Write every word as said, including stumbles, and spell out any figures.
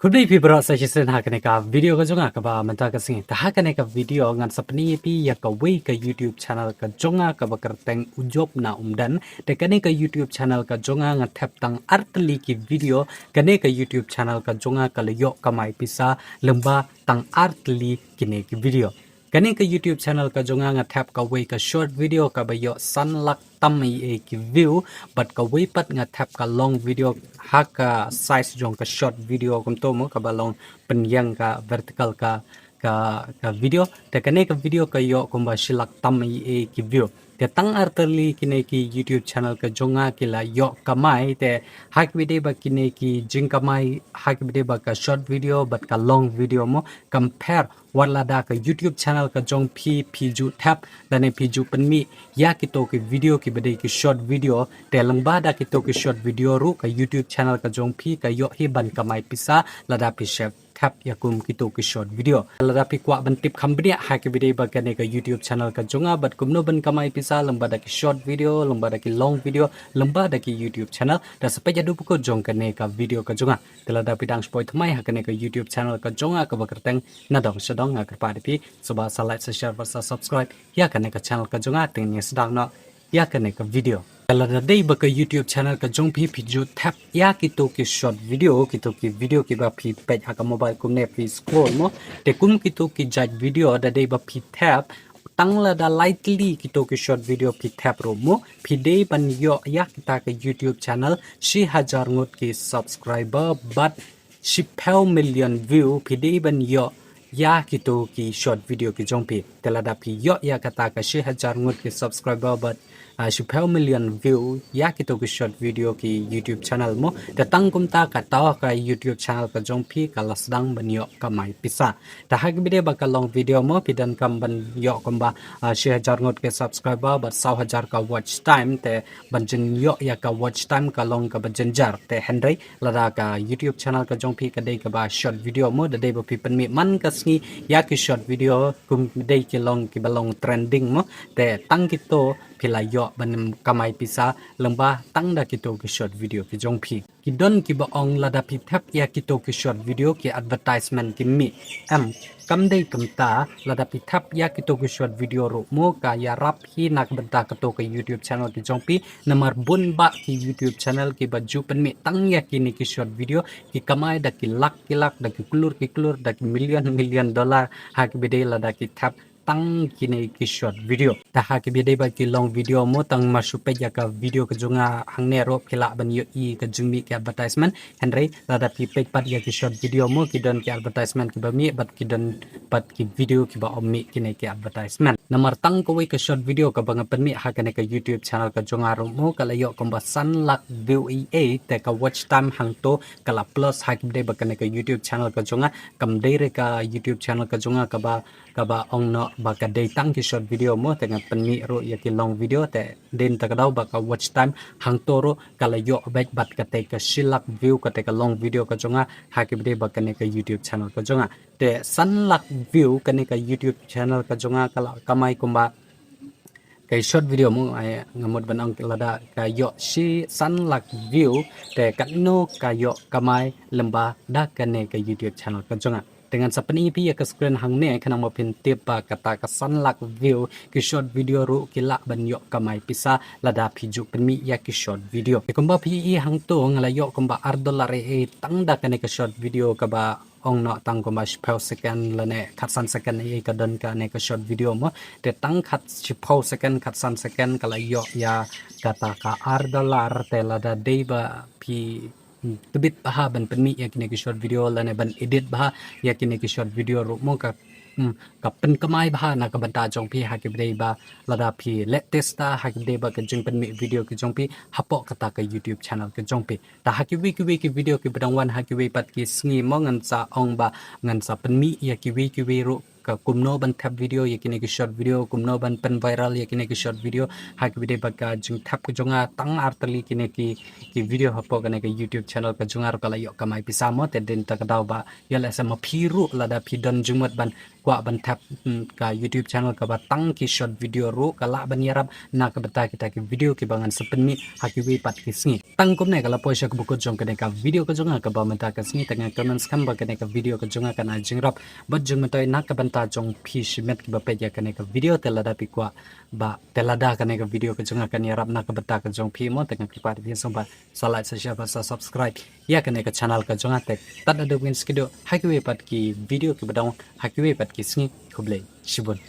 Khublei phi baroh sa shisien ha kane ka video ka jong nga kaba mynta ka sngi. Te ha kane ka video ngan sa pyni ïa phi ïa kawei ka YouTube channel ka jong nga kaba kyrteng U Jop na Umden. Te kane ka YouTube channel ka jong nga nga thep tang artylli ki video. Kane ka YouTube channel ka jong nga ka la ïoh kamai pisa lyngba tang artylli kine ki video. Kane ka YouTube channel ka jong nga nga thep kawei ka short video kaba ïoh san lak tam ei ei ki view, bad kawei pat nga thep ka long video ha ka size jong ka short video kumto mo, kaba long pynïeng ka vertical ka, ka, ka video. Te kane ka video ka ïoh kumba shi lak tam ei ei ki view. Te tang artylli kine ki YouTube channel ka jong nga ki la ïoh kamai, te ha kiba dei ba kine ki jingkamai ha kiba dei ba ka short video bad ka long video mo, compare wat lada ka YouTube channel ka jong phi phi ju thep lane phi ju pynmih ïa kito ki video kiba dei ki short video, te lyngba da kito ki short video ruh ka YouTube channel ka jong phi ka ïoh hi ban kamai pisa lada phi shep thep ïa kum kito ki short video. Lada phi kwah ban tip kham bniah ha kiba dei ba kane ka YouTube channel ka jong nga bad kumno ban kamai pisa lyngba da ki short video, lyngba da ki long video, lyngba da ki YouTube channel, da sa peit haduh ba kut jong kane ka video ka jong nga. Te lada phi dang shu poi thymmai ha kane ka YouTube channel ka jong nga kaba kyrteng Nadong Shadong, nga kyrpad ïa phi sngewbha sa like, sa share bad sa subscribe ïa kane ka channel ka jong nga, te ngin ïa sdang noh ïa kane ka video. Te lada dei ba ka YouTube channel ka jong phi phi ju thep ïa kito ki short video, kito ki video kiba phi peit ha ka mobile kumne phi scroll mo. Te kum kito ki jait video da dei ba phi thep, tang lada lai tylli kito ki short video phi thep ruh mo, phi dei ban ïoh ïa kita ka YouTube channel shi hajar ngut ki subscriber bad shiphew million view, phi dei ban ïoh ïa kito ki short video ki jong phi. Te lada phi ïoh ïa kata ka shi hajar ngut ki subscriber bad, ah, shiphew million view ïa kito ki short video ki YouTube channel mo, te tang kumta kata ka YouTube channel ka jong phi ka la sdang ban ïoh kamai pisa. Te ha kiba dei ba ka long video mo, phi donkam ban ïoh kumba, ah, shi hajar ngut ki subscriber bad saw hajar ka watch time, te ban jin ïoh ïa ka watch time ka long kaba jynjar. Te hynrei lada ka YouTube channel ka jong phi ka dei kaba short video mo, da dei ba phi pynmih man ka sngi ïa ki short video kum dei ki long kiba long trending mo, te tang kito phi la ïoh ban kamai pisa lyngba tang da kito ki short video ki jong phi. Ki don kiba ong lada phi thep ïa kito ki short video ki advertisement kim mih. Em, kam dei kumta, lada phi thep ïa kito ki short video ruh mo ka ïarap hi na ka bynta kato ka YouTube channel ki jong phi, namar bun bah ki YouTube channel kiba ju pynmih tang ïa kine ki short video ki kamai da ki lak ki lak, da ki klur ki klur, da ki million million dollar ha kiba dei lada ki thep tang kine ki short video. Te ha kiba dei ba ki long video mo, tang mar shu peit ïa ka video ka jong nga hangne ruh phi lah ban ïohi ka jingmih ki advertisement. Hynrei lada phi peit pat ïa ki short video mo, ki don ki advertisement kiba mih bad ki don pat ki video kiba ym mih kine ki advertisement. Namar tang kawei ka short video kaba nga pynmih ha kane ka YouTube channel ka jong nga ruh mo ka la ïoh kumba san lak view ei ei, te ka watch time hangto ka la plus ha kiba dei ba kane ka YouTube channel ka jong nga, kam dei re ka YouTube channel ka jong nga kaba, kaba ong noh ba ka dei tang ki short video mo, te nga pynmih ruh ïa ki long video, te dei na kata ka daw ba ka watch time hangto ruh ka la ïoh beit bad kata ka shi lak view kata ka long video ka jong nga ha kiba dei ba kane ka YouTube channel ka jong nga. Te san lak view kane ka YouTube channel ka jong nga ka la kamai kumba ka short video mo, ai, nga mut ban ong lada ka ïoh shi san lak view, te katno ka ïoh kamai lyngba da kane ka YouTube channel ka jong nga. Te ngan sa pyni ïa phi ïa ka screen hangne khnang ba phin tip ba kata ka san lak view ki short video ruh ki lah ban ïoh kamai pisa lada phi ju pynmih ïa ki short video. Te kumba phi i hangto nga la ïoh kumba ar dollar ei ei tang da kane ka short video kaba ong noh tang kumba shiphew second lane khatsan second ei ei ka don kane ka short video mo. Te tang khat shiphew second khatsan second ka la ïoh ïa kata ka ar dollar, te lada dei ba phi, hmm, tbit bha ban pynmih ïa kine ki short video lane ban edit bha ïa kine ki short video ruh mo ka, hmm, ka pynkamai bha na ka bynta jong phi ha kiba dei ba lada phi leh testa ha kiba dei ba ka jingpynmih video ki jong phi hapoh kata ka YouTube channel ka jong phi. Te ha kiwei kiwei ki video kiba dang wan ha kiwei pat ki sngi mo ngan sa ong ba ngan sa pynmih ïa kiwei kiwei ruh ka kumno ban thep video ïa kine ki short video, kumno ban pyn viral ïa kine ki short video. Ha kaba ïadei bad ka jingthep ka jong nga, tang ar tylli kine ki, ki video hapoh kane ka YouTube channel ka jong nga ruh ka la ïoh kamai pisa mo, te dei na kata ka daw ba ïoh lehse ma phi ruh lada phi don jingmut ban kwah ban thep, hmm, ka YouTube channel kaba tang ki short video ruh ka lah ban ïarap na ka bynta kita ki video kiba ngan sa pynmih ha kiwei pat ki sngi. Tang kumne ka la poi sha kaba kut jong kane ka video ka jong nga kaba mynta ka sngi, te nga kyrmen skhem ba kane ka video ka jong nga kan ai jingïarap bad jingmyntoi na ka bynta jong phi shimet kiba peit ïa kane ka video. Te lada phi kwah ba, te lada kane ka video ka jong nga kan ïarap na ka bynta ka jong phi mo, te nga kyrpad ïa phi sngewbha sa like, sa share bad sa subscribe ïa kane ka channel ka jong nga. Te tad haduh ngin sa ïakynduh ha kiwei pat ki video kiba don ha kiwei pat ki sngi. Khublei shibun.